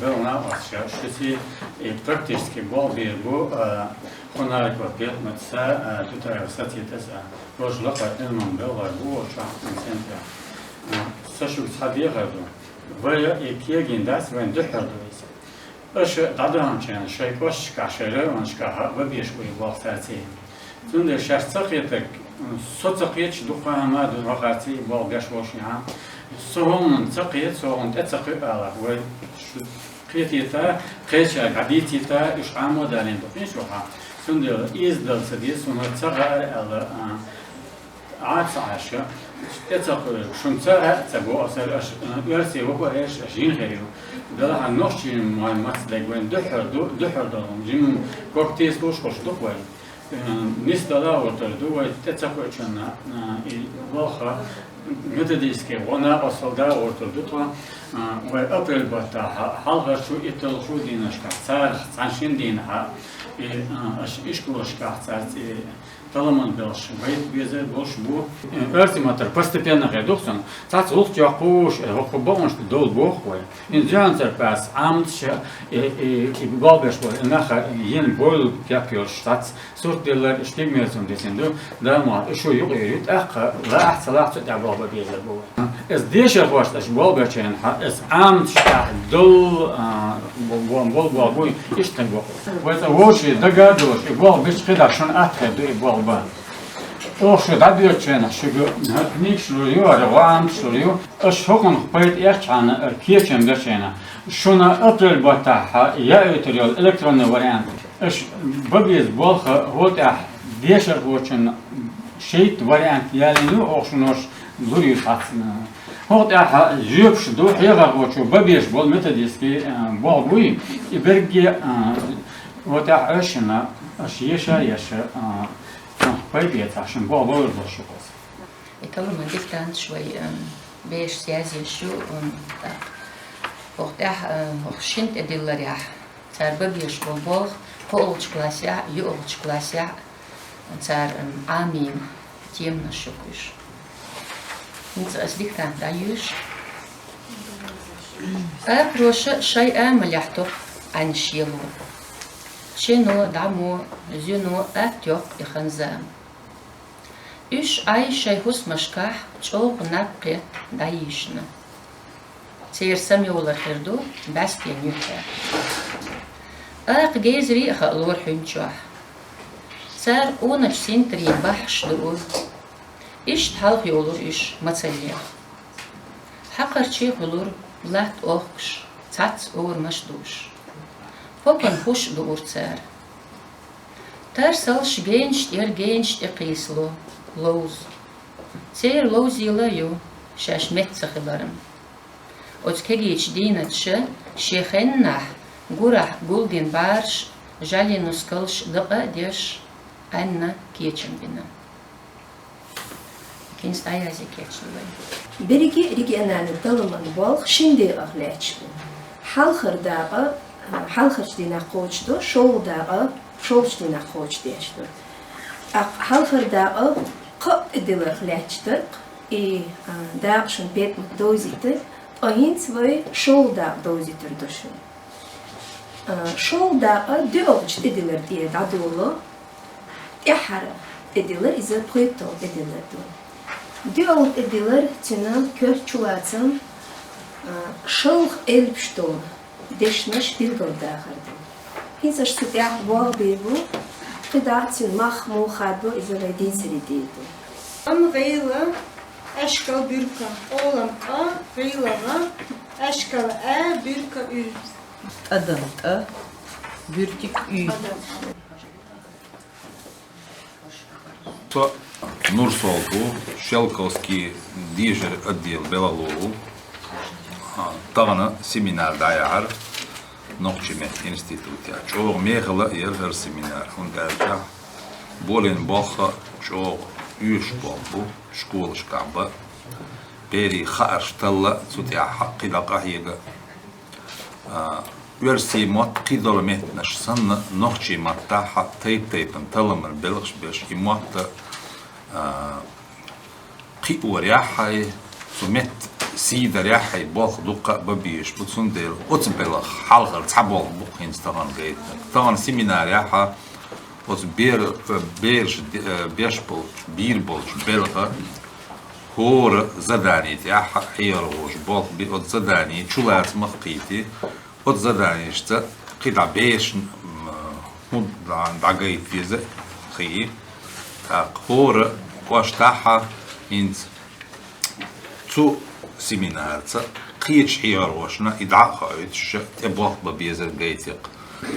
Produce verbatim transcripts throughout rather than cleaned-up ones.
Белла накъосташа, шуьца и практически болх бийр бу, а, Хунарикова Петматас а, а, Тутаева Сацитас а. Уж лакхара Ӏилман белхалой бу оцу центрехь. А, со шуьга цхьа дехар ду. Вай и кегийна дац, вайна дуьххьара ду иза. Аша дӀадаханчарна шайн кӀошташкахь, шайн районашкахь а беш бу и болх цаьрца. Цундела шаьш ца кхетарг, со ца кхеташ дукха хӀума а ду, вахарца и болх беш волушехь. Со хӀуманна ца кхета, со хӀуманна тӀе ца кхуьу ала, вай шу кхетийта, кхечаьрга дӀадийцийта, уьш Ӏамо а далийна ду-кх шуьга. Цундела иза дала ца деза, суна ца гӀара аьлла, а, Ӏа ца Ӏаш, тӀе ца кхуьу, шуна ца гӀаьа ца боху аса, аша, а, оьрсий ваха а еш, аша жин хир ю. Делахь нохчийн мой маца дерг вайн дуьххьара ду, дуьххьара долу, жимма ког тесалуш хуш ду-кх вай. Э, нисдала а гӀортар ду вай, тӀе ца кхуьучунна, э, и ваха методически гӀо накъосталла да а гӀортар ду тхо, э, вай апрель баттахь хьалхарчу, итталгӀачу дийнашкахь царах цхьана шина дийнахь, и, э, аша ишколашкахь цаьрца и таламан белхаш байта безар болуш бу. Э, оьрсийн маттара постепенно хир ду-кх цунна. Цхьацца гӀуллакх йоккхуш, э, хӀокху бакъонаш тӀе довла боху-кх вай. ХӀинца юьхьанцара пас Ӏаматаш, э, э, э, и болх беш болу, и нах, э, йина бойла кеп йолуш цхьацца сурт диллар, стигмерцун дисина ду, Дала мукъ лахь, и шу юкъа эр ю, тӀаккха лаахь ца лаахь цу тӀехь болх бан безар бу вай. Иза дешархошна аша болх бечу хенахь, иза Ӏаматаш тӀехь долу, а, бо-, бо-, болу болх буй, иштта хир бу-кх. Вай цкъа вовшийн дага а долуш, и болх бича кхидӀа шуна атта хир ду и болх бан. Оха шу дӀадоьдучу хенахь шуьга книгаш лур ю, гӀо Ӏаматаш лур ю. Аша хӀокхунах пайда эцчхьана, кечам бечу хенахь, шуна апрель баттахь яоьйтур йолу электронный вариант. Аша бан беза болх, хӀокху тӀехь дешархочун шайтта вариант ялийна ю, оха шуна лур ю цхьацца. ХӀокху тӀехь жоьпаш ду, хьехархочо бан безаш болу методически, а, болх буй, и берриге, а, хӀокху тӀехь аша шуна, аша еша а еша, а, цунах пайда эцахь, шуна болх бан лур долуш ю-кх иза. И таламан диктанташ вай, ам, бешаш язъеш ю, ам, тӀаккха хӀокху тӀехь, а, хӀокху шина тӀедилларехь, цара бан безаш болу болх кхоалгӀачу классехь а, йоьалгӀачу классехь а цара, ам, Ӏамийна теманаш ю-кх уьш. ХӀинца аса диктант дӀайоьшу. Акхароша шайн амалехь топ Ӏаьнаш ело. Шено, дӀамо, зуьно атта йоккху и хан-зама. Уьш Ӏай шайн хӀусамашкахь чӀогӀа наб кхетта дӀайийшина. Церан самайолар хир ду бӀаьстенан юьххьехь. Акха гезаре а хаалора хӀуьнчохь. Цара къоначу синтарийн баххьаш дуура. Иштта хьалха йолура уьш мацаллех. Хьакхарчий хуьлура латта охкуш, цхьацца орамаш а дууш. Попан хӀуш а дуура цара. Тарсалш генаш тӀера генаш тӀе кхийсало, ловза. Церан ловзийла а ю, шаьш метта ца хиларна. Оцу кегийчу дийнаташа шен хеннахь гурахь гулдина бӀараш, жӀаьлин нускалш дакъа а деш, Ӏаьнна кечам бина. ХӀинца дӀаязъе кечам бина. Берриге а региональный таламан болх шина декъах лаьтташ бу. Хьалхара дакъа, а, хьалхарчу дийнахь кхочуш ду, шолгӀа дакъа шолгӀачу дийнахь кхочушдеш ду. ТӀаккха хьалхара дакъа кхаа тӀедилларх лаьтташ дара-кх, и, а, дакъа шуна бекхамат довзийта, ткъа хӀинца вай шолгӀа дакъа довзуьйтур ду шуна. А, шолгӀа дакъа доьалгӀачу тӀедиллар тӀера дӀадоло, тӀаьххьара тӀедиллар, иза пхуьйтталгӀа тӀедиллар ду. ДоьалгӀа тӀедиллар, цуьнан коьрта чулацам, а, шалха элпаш долу дешнаш билгалдахар ду. ХӀинца аша цу тӀехь болх бийр бу, кхидӀа цуьнан мах муха хаддо, иза вай дийцаре дийр ду. Ам гӀийла, аьшкал буьрка, къолам къа, гӀийла гӀа, аьшкал аь, буьрка уь. ТӀадан тӀа, буьртиг уь. Со Нурсолт ву, Шелковский дешара отдел белхало ву. А, тахана семинар дӀаяьхьира нохчийн меттан институтехь. ЧӀогӀа мехала яра хӀара семинар, хӀунда аьлча болийна болх чӀогӀа оьшуш болх бу, школашкахь бан, берийн хаарш талла, цу тӀехь кхидӀа къахьега. А, оьрсийн мотт кхидолу меттанаш санна, нохчийн маттахь тайп-тайпана таламан белхаш беш, и мотт, а, кхиорехь, цу меттан Сий дарехь хьай болх дукха а бан безаш ба, цундела оцу белхан хьалхара цхьа болх бу-кх хӀинца тахана гайтинарг. Тахана семинарехь оцу бер-, бераш де-, беш болчу, бийр болчу белхан хӀора задани тӀехь хьехархоша болх би, оцу задани чулацамах кхийтий, оцу заданешца кхидӀа берашна, м, хӀун дӀа-, дӀагайта деза хии. ТӀаккха хӀора кӀоштахь хӀинца цу семинарца кхечу хьехархошна и дӀа а хоуьйтуш, тӀе болх бан безар гайти-кх.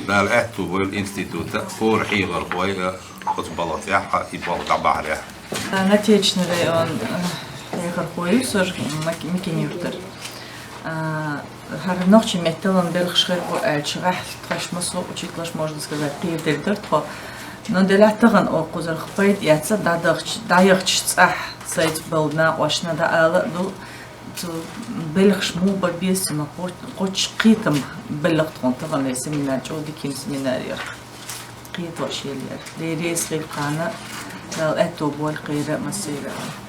Дала аьтту бойла института хӀора хьехархой а оцу балха тӀехь и болх дӀабахьарехь. Нательчный район, э, хьехархо ю со, Мак-, Микин-Юртара. А, хӀара нохчийн метталан белхаш хир бу аьлча, гӀехь тхаьш массо а учителаш, можно сказать, кхийр дерг дара тхо. Но делахь тахана оха кхузарх пайда эцна, дӀадахча, дӀаяхча цӀахь сайца болу накъошна дӀаала а ду, цу белхаш муха бан беза, ма кхо-, кхоччуш кхетам белла-кх тхуна тахана семинар, чӀогӀа дика семинар яра. Кхетош елла яра. Дела реза хила кхарна, Дала аьтту бойла кхерар а массеран а.